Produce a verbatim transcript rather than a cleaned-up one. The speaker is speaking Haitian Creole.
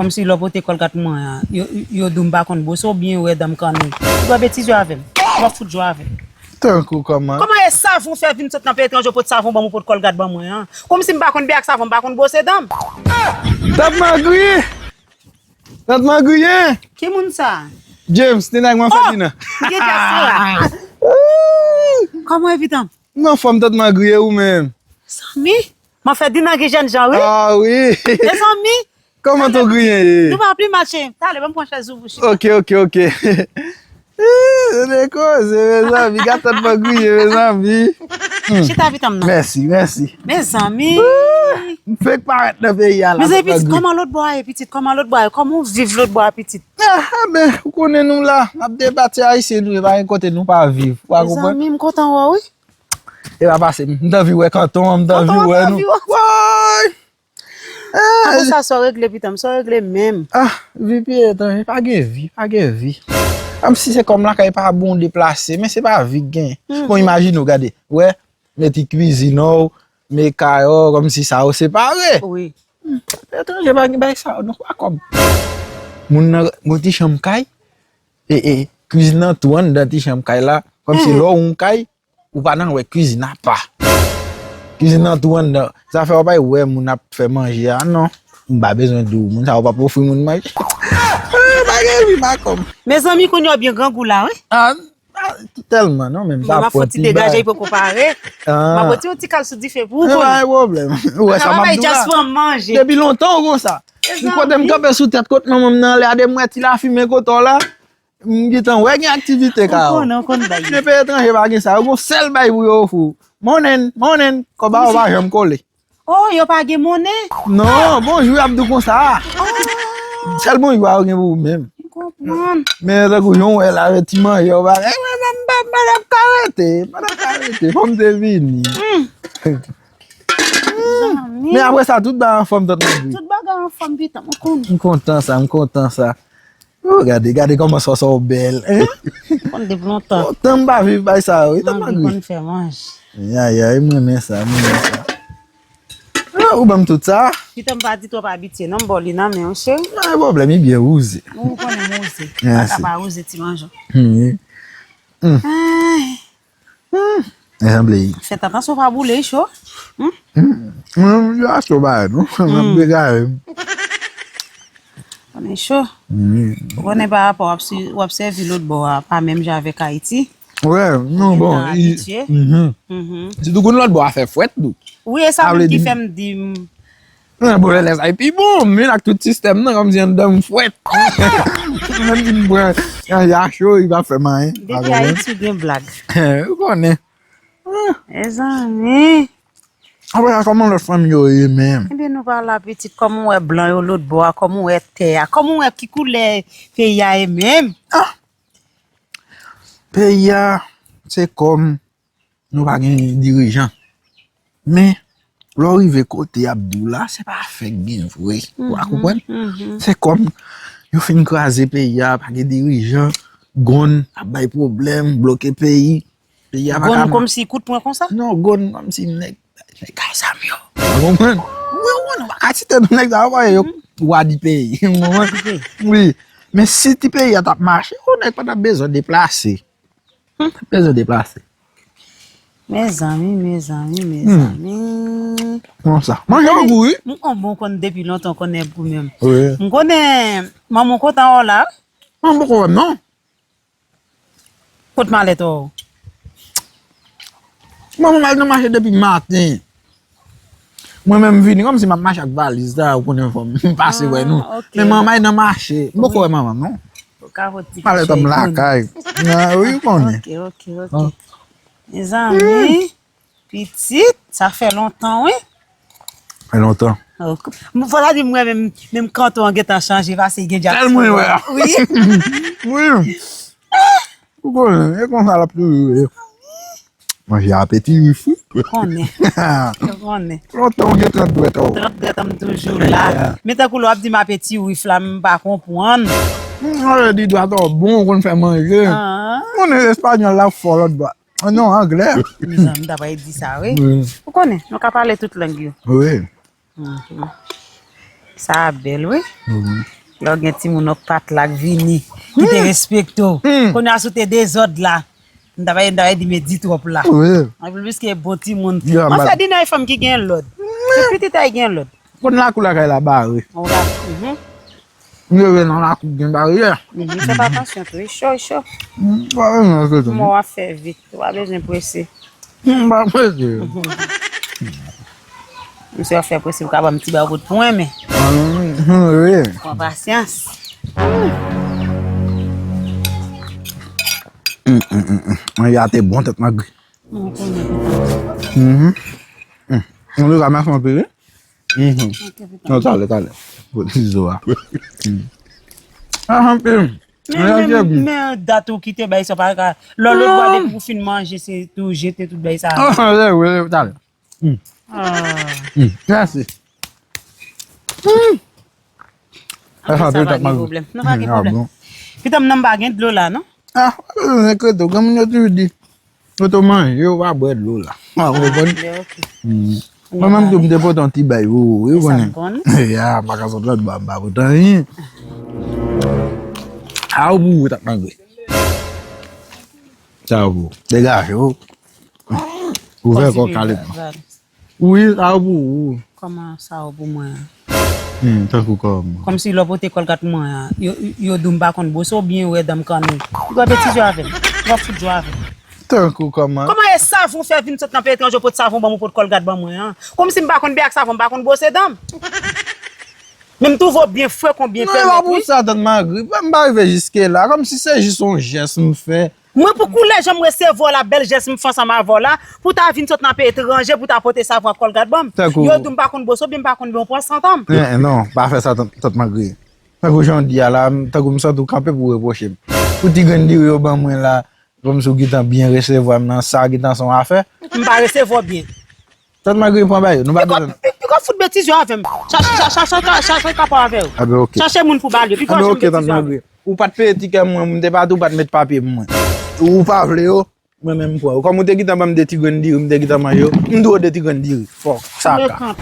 Kòmsi lè w pote kòlgat mwen an, yo, yo di w m pa konn bwose w byen, ou wè dan m kanni. Ou pa betize avè m. Ou pa fout jwe avè m. Tankou kòman? Kòman e savon fè vin sot nan peyi etranje, ou pot savon ban m, ou pot kòlgat ban mwen an? Kòmsi m pa konn bèy ak savon, m pa konn bwose dan m? Tèt magriye! Tèt magriye! Ki moun sa? James, te nèg mwen fè dina. Li gen dyas la. Kòman e pitan? M anfòm, tèt magriye, ou menm? Zanmi, mwen fè dina gen jèn jan, wi. Ah wi. Mezanmi, kòman tou griyen ye? Nou pa pli mal, cheri. Talè, ban m pran chèz ou pou chita. Ok, ok, ok. Ih, se de koze, mezanmi. Gad tèt mwen griyen, mezanmi. Chita pitan m nan. Mèsi, mèsi. Mezanmi. M fèk parèt nan peyi a la. Mezanmi, pitit, kòman lòt bò a ye, pitit? Kòman lòt bò a ye? Kòman w viv lòt bò a, pitit? Ah, ben, ou konnen nou la. N ap deba ti ayisyen nou ye, pa gen kote nou pa viv. Ou pa konprann? Mezanmi, m kontan wè w, wi. E pa pase, m t anvi wè kanton an, m t anvi wè nou. Kanton an, m t anvi wè. Woy! Apre sa, sa w regle, pitan m, sa w regle menm? Ah, vi peyi etranje, pa gen vi, pa gen vi. Kòmsi se kòm lakay pa bon deplase, men se pa vi k gen. Bon, imajine w, gade, wè, mete kwizin w, men kay w, kòmsi sa yo separe. Wi. Etranje pa gen bagay sa yo, non, pa kòb. Moun nan gon ti chanm kay, e, e, kwizin nan tou anndan ti chanm kay la, kòmsi lè w yon kay, ou pa nan wè kwizin apa. Kwizin nan tou anndan. Sa fè w pa wè moun ap fè manje a, non. M pa bezwen di w, moun sa yo p ap ofri moun manje. Ah, pa gen vi, pa kòb. Mezanmi, kounye a w byen grangou la, wi. Ah, ah, tèlman, non, men m pa pran ti bagay. M ap fè yon ti degaje pou konpare. Ah. M ap retire yon ti kal sou dife pou ou konnen. Pa gen pwoblèm. Ou wè sa m ap di w la. Depi lontan ou konsa. M kote m kanpe sou tèt kot manman m nan, lè a de m wè ti lafimen kote w la. M gentan wè gen aktivite ka yo. Ou konnen, ou konn bay yo. Men peyi etranje pa gen sa. Yo gon sèl bay pou yo ofri w. Monnen, monnen. Kòb a yo pa janm kole. Oh, yo pa gen monnen? Non, bonjou, y ap di w konsa. Sèl bonjou a yo gen pou ou menm. M konprann. Men tankou jan w wè la, ti manje yo pa, eh, m pa, m pa t ap ka rete. M pa t ap ka rete. Fò m te vini. Zanmi. Men apre sa, tout bagay anfòm, tante Mandi. Tout bagay anfòm, pitan m, ou konnen. M kontan sa, m kontan sa. Oh, gade, gade kòman sòsò w bèl, hein? Konn depi lontan. Lontan m pa viv bay sa yo, wi, tèlman gri. Mandi konn fè manje. Ayayay, m renmen sa, m renmen sa. Ah, ou ban m tout sa? Pitan m pa di twòp abitye, non, m ba w li nan men w, cheri. Pa gen pwoblèm, li byen wouze. Ou konnen m wouze. Mèsi. Paka pa wouze, ti manjon. Hmm. Ay. Hmm, men sanble. Fè atansyon pa boule, cho. Hmm? Hmm, hmm, yo a cho ba nou. M ap degare m. Konnen cho. Hmm. Ou konnen pa rapò w ap swi-, w ap sèvi lòt bò a, pa menm jan avèk Ayiti. Wè, non, bon, abitye. Mhm. Mhm. Sitou kounye lòt bò a fè frèt tou. Wi, e sa menm ki fè m di m Nan bon lè sa, epi bon, men ak tout sistèm nan, kòmsi anndan m frèt. Menm si m pran yon yacho, li pa fè m anyen. Depi Ayiti, ou gen blag. Ou konnen. Mezanmi. Apre sa, kòman lòt fanmi yo ye menm? Ebyen, nou pa la, pitit, kòman w wè blan yo lòt bò a, kòman w wè tè a, kòman w wè ki koulè peyi a ye menm? Ah! Peyi a, se kòm nou pa gen dirijan. Men, lè w rive kote y ap di w la, se pa afè k gen vre. Ou a konprann? Se kòm yo fin kraze peyi a, pa gen dirijan, gonn ap bay pwoblèm, bloke peyi. Peyi a pa ka. Gonn kòmsi kout pwen konsa? Non, gonn kòmsi nèg, nèg ak zam yo. Ou konprann? Wi, ou konn, ou pa ka site non nèg sa yo, paske yo wa di peyi. Ou konprann? Wi. Men si ti peyi a t ap mache, o nèg pa t ap bezwen deplase. Hmm, bezwen deplase. Mezanmi, mezanmi, mezanmi. Konsa. Manje w gou, wi. M, m, bon, konn depi lontan, konnen gou menm. Wi. M konnen manman w kontan wè w la. Manman poko wè m, non. Kot malèt ou? Manman m al nan mache depi maten. Mwen menm m vini kòmsi m ap mache ak valiz la, ou konnen fò m pase wè nou. Ah, ok. Men manman nan mache, m poko wè manman m non. Malèt an m lakay. Ah, wi, ou konnen. Ok, ok, ok. Mezanmi, pitit, sa fè lontan, wi. Fè lontan. Ok. M fò ta di m wè menm, menm kanton an gentan chanje, pase gen djak. Tèlman wè. Wi. Wi. Ou konnen, e konsa l ap toujou ye. Manje apeti wi fri. Ou konnen. Ou konnen. Lontan ou gen trant dwèt ou. Trant dwèt an m toujou la. Men tankou lè w ap di m apeti wi fla m pa konprann. Mwen di dwèt ou bon, ou konn fè manje. Ah. Ou konnen espanyòl la fò lòt bò. Non, anglè. Mezanmi, m ta pral di sa wi. Wi. Ou konnen, nou ka pale tout lang yo. Wi. Mhm. Sa bèl, wi. Lè w gen timoun òk pat la k vini, ki te respekte w. Kounye a, si w te dezòd la, m ta va, m ta va di, men di twòp la. Wi. Anpil plis ke bon timoun. Mwen fè di nan e fanm ki gen lòd. Se pitit a gen lòd. Konn lakou lakay la bare. Ou la. Mhm. M leve nan lakou gen baryè. Mhm. Fè atansyon tou, e cho, e cho. M pa bezwen fè tou. Mò a fè vit, ou pa bezwen prese. M pa prese. Misye ap fè prese pou ka ban m ti bagay pou pwen, men. Wi. Pran pasyans. Manje a te bon, tèt mwen gri. Mwen konnen. Mhm. Antouka, mèsi anpil, wi. Mhm. Non, talè, talè. Pou ti zo a. Ah, anpil. Men dat ou kite bay sa pa ka. Lò lòt bwa depi ou fin manje, se tou jete tout bay sa. Ah, talè. Ah. Mèsi. Sa pa gen pwoblèm. Non, pa gen pwoblèm. Pitan m nan m pa gen dlo la, non? Ah, pa bezwen enkyete w. Granmoun yo toujou di, kote w manje, yo pa bwè dlo la. Ah, ou konprann? Mwen menm tou, m te pote yon ti bay pou ou, wi, ou konnen. Ya, m pa ka sot lòt bò, m pa pote anyen. A ou pou ou, tèt mangre. Sa ou pou ou. Degaje w. Ouvè kò w kaletman. Wi, sa ou pou ou. Kòman sa ou pou mwen an? Hmm, tankou kòman? Kòmsi lè w pote kòlgat mwen an, yo, yo di w m pa konn bwose w byen, ou wè dan m kanni. Ou wè betiz yo avè m. Ou wè fout yo avè m. Tankou kòman? Kòman e savon fè vin sot nan peyi etranje, ou pot savon ban m, ou pot kòlgat ban mwen an? Kòmsi m pa konn byen ak savon, m pa konn bwose dan m. Men m twouve w byen fre kon byen pèmèt, wi. Non, e pa pou sa, tèt mangre. M pa rive jiske la. Kòmsi se jis yon jès m fè. Mwen pou koulè jan m resevwa w la, bèl jès m fè ansanm avè w la, pou w ta vin sot nan peyi etranje, pou w ta pote savon ak kòlgat ban m. Yo di w m pa konn bwose w byen, m pa konn byen, ou pran santan m. Eh, eh, non, pa fè sa, tèt, tèt mangre. Tankou jan w di a la, m, tankou m santi w kanpe pou w repwoche m. Pou ti grenn diri yo ban mwen la, kòmsi w gentan byen resevwa m nan sa, gentan se yon afè. M pa resevwa w byen. Tèt mangre pran ba yo, nou pa bezwen. Piko fout betiz yo avè m. Chache, chache, chache, chache, chache kapo avè yo. Anben, oke. Chache moun pou ba l yo. Piko fout betiz yo avè m. Ou pa t peye tikè mwen, m te pa tou, ou pa t met papye pou mwen. Ou pa vle yo, mwen menm m pran yo. Kòm ou te gentan ban m de ti grenn diri, m te gentan manje yo, m di w de ti grenn diri. Fòk, saka.